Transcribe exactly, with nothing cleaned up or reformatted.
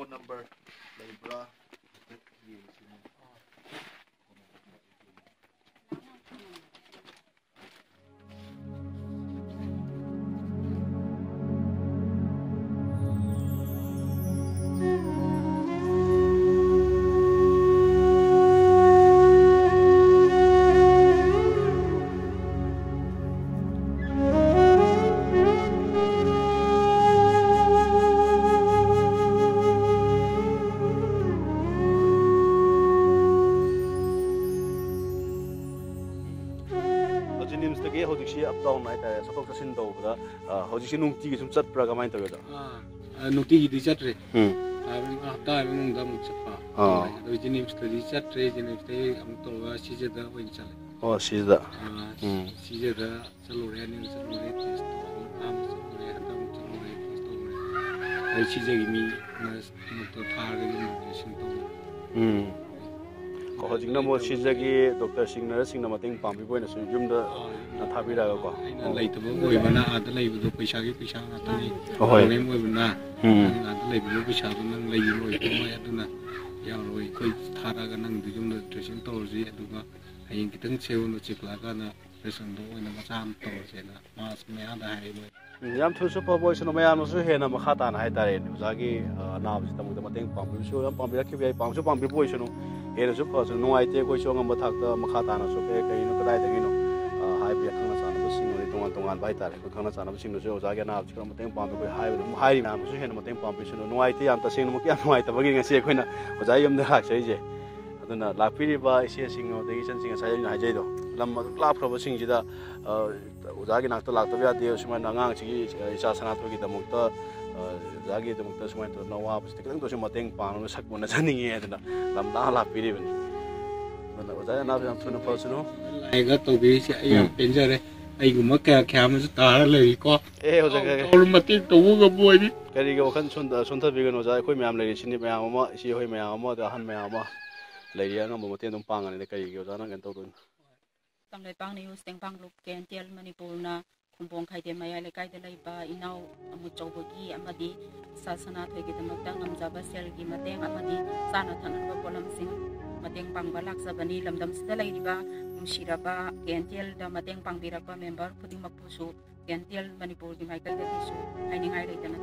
Phone number ꯂꯩꯕ꯭ꯔꯥ? ꯍꯥꯏꯐꯦꯠ ꯌꯦꯡꯁꯤꯅꯦ꯫ ꯖꯤꯅꯤꯝꯁꯇꯒꯤ ꯍꯧꯖꯤꯛꯁꯤ ꯑꯞ ꯗꯥꯎꯟ ꯍꯥꯏꯇꯥꯔꯦ, ꯆꯠꯊꯣꯛ ꯆꯠꯁꯤꯟ ꯇꯧꯕꯗ, ꯑ, ꯍꯧꯖꯤꯛꯁꯤ ꯅꯨꯡꯇꯤꯒꯤ ꯁꯨꯝ ꯆꯠꯄ꯭ꯔꯥ, ꯀꯃꯥꯏꯅ ꯇꯧꯒꯦ, ꯑꯣꯖꯥ? ꯑꯥ, ꯑ, ꯅꯨꯡꯇꯤꯒꯤꯗꯤ ꯆꯠꯇ꯭ꯔꯦ꯫ ꯎꯝ꯫ ꯊꯥ ꯑꯃ, ꯍꯞꯇꯥ ꯑꯃꯒꯤ ꯃꯅꯨꯡꯗ ꯑꯃꯨꯛ ꯆꯠꯄ꯫ ꯑꯥ꯫ ꯑꯗꯣ ꯖꯤꯅꯤꯝꯁꯇꯗꯤ ꯆꯠꯇ꯭ꯔꯦ꯫ ꯖꯤꯅꯤꯝꯁꯇꯒꯤ ꯑꯃꯨꯛ ꯇꯧꯔꯒ ꯁꯤꯖꯗ ꯑꯣꯏꯅ ꯆꯠꯂꯦ꯫ ꯑꯣ, ꯁꯤꯖꯗ꯫ ꯑꯥ, ꯎꯝ꯫ ꯁꯤꯖꯗ ꯆꯠꯂꯨꯔꯦ, ꯑꯅꯤꯔꯛ ꯆꯠꯂꯨꯔꯦ, ꯇꯦꯁ ꯇꯧꯕ꯫ ꯑꯍꯥꯟꯕ ꯆꯠꯂꯨꯔꯦ, ꯍꯟꯗꯛ ꯑꯃꯨꯛ ꯆꯠꯂꯨꯔꯦ, ꯇꯦꯁ ꯇꯧꯔꯨꯔꯦ꯫ ꯑꯩ ꯁꯤꯖꯒꯤ ꯃꯤ ꯅꯔꯁ ꯗꯣꯛꯇꯔ ꯊꯥꯔꯒ ꯌꯨꯝ ꯗ꯭ꯔꯦꯁꯤꯡ ꯇꯧꯔꯦ꯫ ꯎꯝ꯫ ꯑꯣ, ꯍꯧꯖꯤꯛꯅ ꯑꯃꯨꯛ ꯁꯤꯖꯒꯤ ꯗꯣꯛꯇꯔꯁꯤꯡ, ꯅꯔꯁꯁꯤꯡꯅ ꯃꯇꯦꯡ ꯄꯥꯡꯕꯤꯕ ꯑꯣꯏꯅꯁꯨ ꯌꯨꯝꯗ ꯑꯥ, ꯌꯨꯝꯗ ꯊꯥꯕꯤꯔꯛꯑꯒꯀꯣ? ꯑꯩꯅ ꯑꯣ꯫ ꯂꯩꯇꯕ ꯑꯣꯏꯕꯅ ꯑꯥꯗ ꯂꯩꯕꯗꯣ ꯄꯩꯁꯥꯒꯤ ꯄꯩꯁꯥ ꯉꯥꯛꯇꯅꯤ꯫ ꯑꯍꯣꯏ꯫ ꯄ꯭ꯔꯣꯕ꯭ꯂꯦꯝ ꯑꯣꯏꯕꯅ ꯎꯝ꯫ ꯅꯪ ꯑꯥꯗ ꯂꯩꯕꯗꯣ ꯄꯩꯁꯥꯗꯣ ꯅꯪ ꯂꯩꯔꯣꯏ ꯈꯣꯠꯂꯣꯏ, ꯑꯗꯨꯅ ꯌꯥꯔꯣꯏ꯫ ꯑꯩꯈꯣꯏ ꯊꯥꯔꯛꯑꯒ ꯅꯪꯗꯣ ꯌꯨꯝꯗ ꯗ꯭ꯔꯦꯁꯤꯡ ꯇꯧꯔꯁꯤ, ꯑꯗꯨꯒ ꯍꯌꯦꯡ ꯈꯤꯇꯪ ꯁꯦꯔꯨꯅ ꯆꯤꯛꯂꯛꯑꯀꯥꯟꯗ ꯑꯣꯄꯔꯦꯁꯟꯗꯣ ꯑꯣꯏꯅ ꯃꯆꯥ ꯑꯃ ꯇꯧꯔꯁꯦꯅ ꯃꯥꯁ ꯃꯌꯥꯗ ꯍꯥꯏꯔꯛꯏ ꯃꯣꯏ꯫ ꯎꯝ, ꯌꯥꯝ ꯊꯨꯅꯁꯨ ꯐꯕ ꯑꯣꯏꯁꯅꯨ, ꯃꯌꯥꯝꯅꯁꯨ ꯍꯦꯟꯅ ꯃꯈꯥ ꯇꯥꯅ ꯍꯥꯏꯇꯥꯔꯦꯅꯦ, ꯑꯣꯖꯥꯒꯤ, ꯑ, ꯑꯅꯥꯕꯁꯤꯗꯃꯛꯇ ꯃꯇꯦꯡ ꯄꯥꯡꯕꯤꯕꯁꯨ ꯌꯥꯝ ꯄꯥꯡꯕꯤꯔꯛꯈꯤꯕ ꯌꯥꯏ, ꯄꯥꯡꯁꯨ ꯄꯥꯡꯕꯤꯕ ꯑꯣꯏꯁꯅꯨ꯫ ꯍꯦꯟꯅꯁꯨ ꯐꯁꯅꯨ꯫ ꯅꯨꯡꯉꯥꯏꯇꯦ ꯑꯩꯈꯣꯏꯁꯨ ꯑꯉꯝꯕ ꯊꯥꯛꯇ ꯃꯈꯥ ꯇꯥꯅꯁꯨ ꯀꯩ ꯀꯩꯅꯣ ꯀꯗꯥꯏꯗꯒꯤꯅꯣ, ꯑ, ꯍꯥꯏꯕ ꯌꯥꯏ, ꯈꯪꯅ ꯆꯥꯟꯅꯕꯁꯤꯡ ꯑꯣꯏꯔꯦ, ꯇꯣꯉꯥꯟ ꯇꯣꯉꯥꯟꯕ ꯍꯥꯏꯇꯥꯔꯦ, ꯑꯩꯈꯣꯏ ꯈꯪꯅ ꯆꯥꯟꯅꯕꯁꯤꯡꯅꯁꯨ ꯑꯣꯖꯥꯒꯤ ꯑꯅꯥꯕꯁꯤ ꯈꯔ ꯃꯇꯦꯡ ꯄꯥꯡꯕꯤꯕ ꯍꯥꯏꯕꯗ ꯑꯗꯨꯝ ꯍꯥꯏꯔꯤ ꯃꯌꯥꯝꯅꯁꯨ ꯍꯦꯟꯅ ꯃꯇꯦꯡ ꯄꯥꯡꯕꯤꯁꯅꯨ꯫ ꯅꯨꯡꯉꯥꯏꯇꯦ, ꯌꯥꯝ ꯇꯁꯦꯡꯅꯃꯛꯀꯤ ꯌꯥꯝ ꯅꯨꯡꯉꯥꯏꯇꯕꯒꯤ ꯉꯁꯤ ꯑꯩꯈꯣꯏꯅ ꯑꯣꯖꯥ ꯌꯨꯝꯗ ꯂꯥꯛꯆꯔꯤꯁꯦ꯫ ꯑꯗꯨꯅ ꯂꯥꯛꯄꯤꯔꯤꯕ ꯏꯆꯦꯁꯤꯡ ꯑꯗꯒꯤ ꯏꯆꯟꯁꯤꯡ, ꯉꯁꯥꯏ ꯑꯩꯅ ꯍꯥꯏꯖꯩꯗꯣ, ꯂꯝ ꯑꯗꯨꯛ ꯂꯥꯞꯈ꯭ꯔꯕꯁꯤꯡꯁꯤꯗ, ꯑ, ꯑꯣꯖꯥꯒꯤ ꯅꯥꯛꯇ ꯂꯥꯛꯇꯕ ꯌꯥꯗꯦ꯫ ꯁꯨꯃꯥꯏꯅ ꯑꯉꯥꯡꯁꯤꯒꯤ, ꯑ, ꯏꯆꯥ ꯁꯅꯥꯊꯣꯏꯒꯤꯗꯃꯛꯇ, ꯑ, ꯑꯣꯖꯥꯒꯤꯗꯃꯛꯇ ꯁꯨꯃꯥꯏꯅ ꯇꯧꯗꯅ ꯑꯋꯥꯕꯁꯤꯗ ꯈꯤꯇꯪꯗ ꯑꯣꯏꯔꯁꯨ ꯃꯇꯦꯡ ꯄꯥꯡꯅꯕ ꯁꯛ ꯎꯅꯖꯅꯤꯡꯉꯦ ꯍꯥꯏꯗꯅ ꯂꯝ ꯂꯥꯞꯅ ꯂꯥꯛꯄꯤꯔꯤꯕꯅꯤ꯫ ꯑꯗꯨꯅ ꯑꯣꯖꯥꯒꯤ ꯑꯅꯥꯕ ꯌꯥꯝ ꯊꯨꯅ ꯐꯁꯅꯨ꯫ ꯂꯥꯏꯒ ꯇꯧꯕꯤꯔꯤꯁꯦ ꯑꯩ ꯌꯥꯝ ꯎꯝ꯫ ꯄꯦꯟꯖꯔꯦ꯫ ꯑꯩꯒꯨꯝꯕ ꯀꯌꯥ ꯀꯌꯥ ꯑꯃꯁꯨ ꯇꯥꯔ ꯂꯩꯔꯤꯀꯣ꯫ ꯑꯦ, ꯑꯣꯖꯥ, ꯆꯥꯎꯔ ꯀꯩ-, ꯃꯇꯦꯡ ꯇꯧꯕ ꯉꯝꯕ ꯑꯣꯏꯔꯤ꯫ ꯀꯔꯤꯒꯤ ꯋꯥꯈꯜ ꯁꯣꯟꯊ-, ꯁꯣꯟꯊꯕꯤꯒꯅꯣ, ꯑꯣꯖꯥ? ꯑꯩꯈꯣꯏ ꯃꯌꯥꯝ ꯂꯩꯔꯤꯁꯤꯅꯤ, ꯃꯌꯥꯝ ꯑꯃ, ꯏꯆꯦ ꯍꯣꯏ ꯃꯌꯥꯝ ꯑꯃ, ꯑꯗ ꯑꯍꯟ ꯃꯌꯥꯝ ꯑꯃ ꯂꯩꯔꯤ, ꯑꯉꯝꯕ ꯃꯇꯦꯡ ꯑꯗꯨꯝ ꯄꯥꯡꯒꯅꯤꯗ꯫ ꯀꯔꯤꯒꯤ ꯑꯣꯖꯥꯅ ꯀꯩꯅꯣ ꯇꯧꯗꯣꯏꯅꯣ? ꯀꯪꯂꯩꯄꯥꯛ ꯅ꯭ꯌꯨꯁ, ꯇꯦꯡꯕꯥꯡ ꯂꯨꯞ, ꯀꯦ ꯑꯦꯟ ꯇꯤ ꯑꯦꯜ ꯃꯅꯤꯄꯨꯔꯅ ꯀꯨꯝꯕꯣꯡ ꯈꯥꯏꯗꯦꯝ ꯃꯌꯥꯏ ꯂꯩꯀꯥꯏꯗ ꯂꯩꯕ ꯏꯅꯥꯎ ꯑꯃꯨꯆꯧꯕꯒꯤ ꯑꯃꯗꯤ ꯁꯥ ꯁꯅꯥꯊꯣꯏꯒꯤꯗꯃꯛꯇ ꯉꯝꯖꯕ ꯁꯦꯜꯒꯤ ꯃꯇꯦꯡ ꯑꯃꯗꯤ ꯆꯥꯅ ꯊꯛꯅꯕ ꯄꯣꯠꯂꯝꯁꯤꯡ ꯃꯇꯦꯡ ꯄꯥꯡꯕ ꯂꯥꯛꯆꯕꯅꯤ꯫ ꯂꯝꯗꯝꯁꯤꯗ ꯂꯩꯔꯤꯕ ꯅꯨꯡꯁꯤꯔꯕ ꯀꯦ ꯑꯦꯟ ꯇꯤ ꯑꯦꯜꯗ ꯃꯇꯦꯡ ꯄꯥꯡꯕꯤꯔꯛꯄ ꯃꯦꯝꯕꯔ ꯈꯨꯗꯤꯡꯃꯛꯄꯨꯁꯨ ꯀꯦ ꯑꯦꯟ ꯇꯤ ꯑꯦꯜ ꯃꯅꯤꯄꯨꯔꯒꯤ ꯃꯥꯏꯀꯩꯗꯒꯤꯁꯨ ꯍꯥꯏꯅꯤꯡꯉꯥꯏ ꯂꯩꯇꯅ